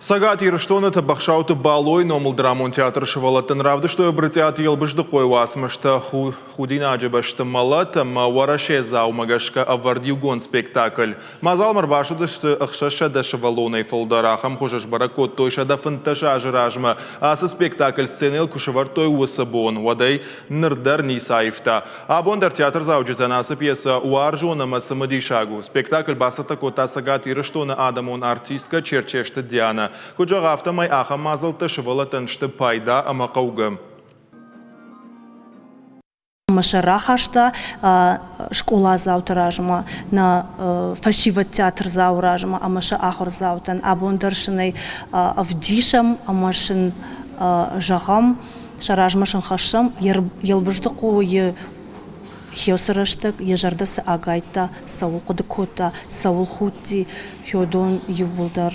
Цӕгат Ирыстоны Тӕбӕхсауты Балойы номыл драмон театры сывӕллӕттӕн равдыстой Брытъиаты Елбыздыхъойы уацмыстӕ «Худинаджы бӕсты мӕлӕт» ӕмӕ «Уӕрӕседзау-мӕ» гӕсгӕ ӕвӕрд иугонд спектакль. Мадзалмӕ ӕрбацыдысты 600 сывӕллонӕй фылдӕр. Ахӕм хуызы сбӕрӕг кодтой 115 азы размӕ ацы спектакль сценӕйыл куы сӕвӕрдтой, уыцы бон. Уӕдӕй ныр дӕр ницы аивта. Абон дӕр театрдзауджытӕн ацы пьесӕ уарзон ӕмӕ цымыдисаг у. Спектакль бацӕттӕ кодта Цӕгат Ирыстоны адӕмон артисткӕ Черчесты Дианӕ. Куыд зӕгъы, афтӕмӕй ахӕм мадзӕлттӕ сывӕллӕттӕн сты пайда ӕмӕ хъӕугӕ. Ӕмӕ сӕ рахаста скъоладзауты размӕ, нӕ фӕсивӕд театрдзауы размӕ ӕмӕ сӕ ахуырдзаутӕн. Абон дӕр сын ӕй ӕвдисӕм ӕмӕ сын зӕгъӕм, Сӕ размӕ сын хӕссӕм, Елбыздыхъойы хёсы рӕстӕг йӕ зӕрдӕ цы агайдта, цӕуыл хъуыды кодта, цӕуыл худти, хёдон иууылдӕр.